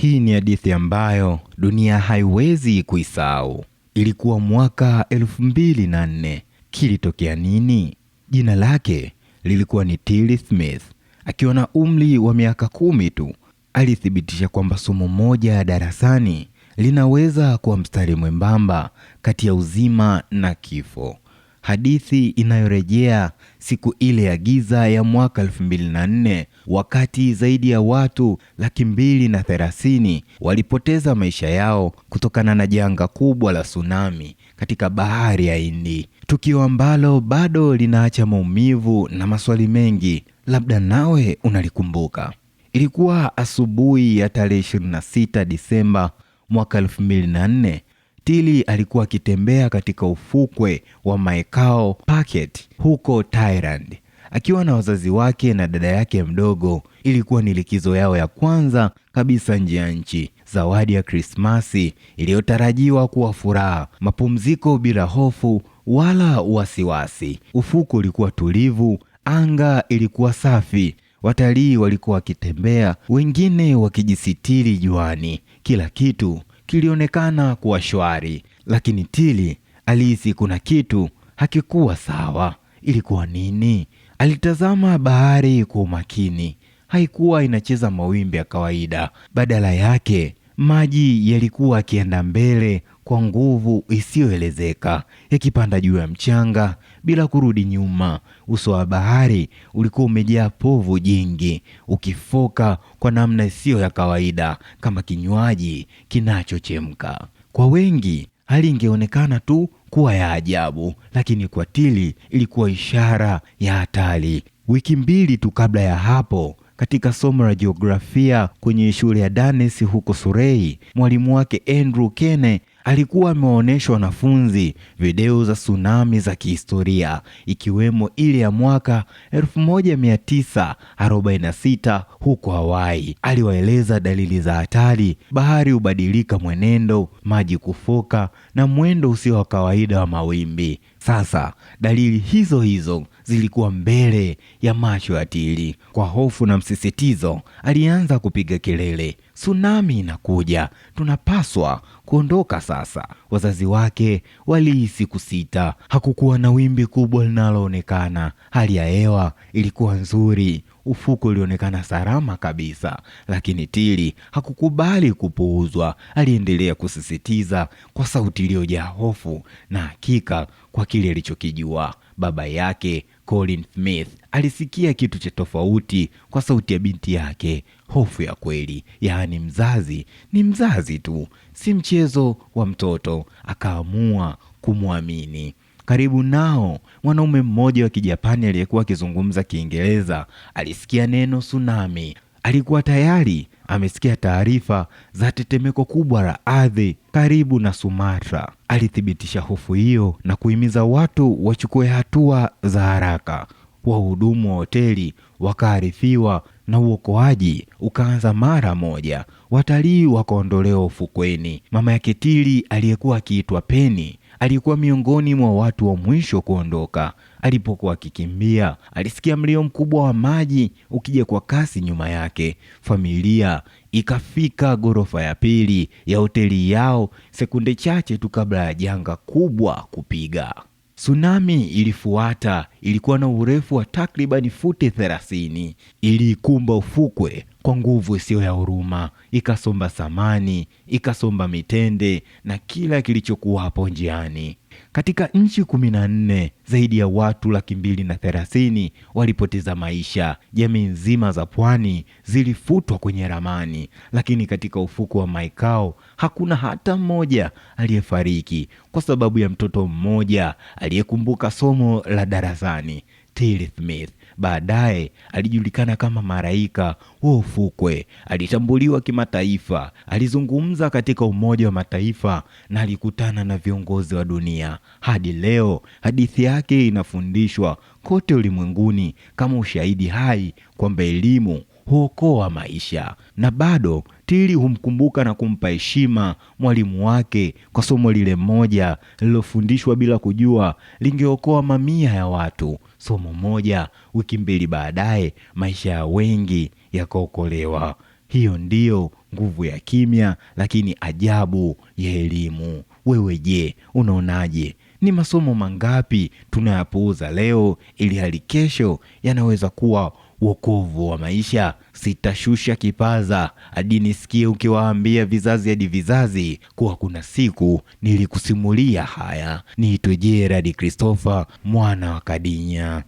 Hii ni hadithi ambayo dunia haiwezi kuisahau. Ilikuwa mwaka 2004. Kilitokea nini? Jina lake lilikuwa ni Tilly Smith. Akiwa na umri wa miaka 10 tu, alithibitisha kwamba somo moja darasani linaweza kuwa mstari mwembamba kati ya uzima na kifo. Hadithi inayorejea siku ile ya giza ya mwaka 2004 wakati zaidi ya watu 230,000 walipoteza maisha yao kutokana na janga kubwa la tsunami katika bahari ya Hindi, tukio ambalo bado linaacha maumivu na maswali mengi, labda nawe unalikumbuka. Ilikuwa asubuhi ya tarehe 26 Disemba mwaka 2004. Tilly alikuwa akitembea katika ufukwe wa Maekao Phuket huko Thailand akiwa na wazazi wake na dada yake mdogo. Ilikuwa ni likizo yao ya kwanza kabisa nje ya nchi, zawadi ya Krismasi iliyotarajiwa kuwa furaha, mapumziko bila hofu wala wasiwasi. Ufukwe ulikuwa tulivu, anga ilikuwa safi, watalii walikuwa wakitembea, wengine wakijisitiri juani. Kila kitu kilionekana kuwa shwari, lakini Tilly alihisi kuna kitu hakikuwa sawa. Ilikuwa nini? Alitazama bahari kwa umakini. Haikuwa inacheza mawimbi ya kawaida. Badala yake, maji yalikuwa yakienda mbele kwa nguvu isiyoelezeka, yakipanda juu ya mchanga bila kurudi nyuma. Uso wa bahari ulikuwa umejaa povu jingi, ukifoka kwa namna isiyo ya kawaida, kama kinywaji kinachochemka. Kwa wengi hali ingeonekana tu kuwa ya ajabu, lakini kwa Tilly ilikuwa ishara ya hatari. Wiki mbili tu kabla ya hapo, katika somo la jiografia kwenye shule ya Danes huko Surrey, mwalimu wake Andrew Kene alikuwa amewaonyesha wanafunzi video za tsunami za kihistoria, ikiwemo ile ya mwaka 1946 huko Hawaii. Aliwaeleza dalili za hatari: bahari hubadilika mwenendo, maji kufoka na mwendo usio wa kawaida wa mawimbi. Sasa dalili hizo hizo zilikuwa mbele ya macho ya Tilly. Kwa hofu na msisitizo, alianza kupiga kelele, tsunami inakuja, tunapaswa kuondoka sasa. Wazazi wake walihisi kusita. Hakukuwa na wimbi kubwa linaloonekana, hali ya hewa ilikuwa nzuri, ufuko ulionekana salama kabisa, lakini Tilly hakukubali kupuuzwa. Aliendelea kusisitiza kwa sauti iliyojaa hofu na hakika kwa kile alichokijua. Baba yake Colin Smith alisikia kitu cha tofauti kwa sauti ya binti yake, hofu ya kweli. Yaani mzazi ni mzazi tu, si mchezo wa mtoto. Akaamua kumwamini. Karibu nao, mwanaume mmoja wa Kijapani aliyekuwa akizungumza Kiingereza alisikia neno tsunami. Alikuwa tayari amesikia taarifa za tetemeko kubwa la ardhi karibu na Sumatra. Alithibitisha hofu hiyo na kuhimiza watu wachukue hatua za haraka. Wahudumu wa hoteli wakaarifiwa na uokoaji ukaanza mara moja. Watalii wakaondolewa ufukweni. Mama yake Tilly aliyekuwa akiitwa Penny alikuwa miongoni mwa watu wa mwisho kuondoka. Alipokuwa akikimbia, alisikia mlio mkubwa wa maji ukija kwa kasi nyuma yake. Familia ikafika ghorofa ya pili ya hoteli yao sekunde chache tu kabla ya janga kubwa kupiga. Tsunami ilifuata, ilikuwa na urefu wa takribani futi 30. Iliikumba ufukwe kwa nguvu isiyo ya huruma, ikasomba samani, ikasomba mitende na kila kilichokuwa hapo njiani. Katika nchi 14, zaidi ya watu 230,000 walipoteza maisha. Jamii nzima za pwani zilifutwa kwenye ramani, lakini katika ufuko wa Maikao hakuna hata mmoja aliyefariki kwa sababu ya mtoto mmoja aliyekumbuka somo la darasani. Tilly Smith baadaye alijulikana kama malaika wa ufukwe. Alitambuliwa kimataifa, alizungumza katika Umoja wa Mataifa na alikutana na viongozi wa dunia. Hadi leo hadithi yake inafundishwa kote ulimwenguni kama ushahidi hai kwamba elimu huokoa maisha. Na bado Tilly humkumbuka na kumpa heshima mwalimu wake kwa somo lile moja lililofundishwa bila kujua lingeokoa mamia ya watu. Somo moja, wiki mbili baadaye, maisha ya wengi yakaokolewa. Hiyo ndiyo nguvu ya kimya, lakini ajabu ya elimu. Wewe je, unaonaje? Ni masomo mangapi tunayapuuza leo, ili hali kesho yanaweza kuwa wokovu wa maisha? Sitashusha kipaza hadi nisikie ukiwaambia vizazi hadi vizazi kuwa kuna siku nilikusimulia haya. Niitwe Gerard Christopher mwana wa Kadinya.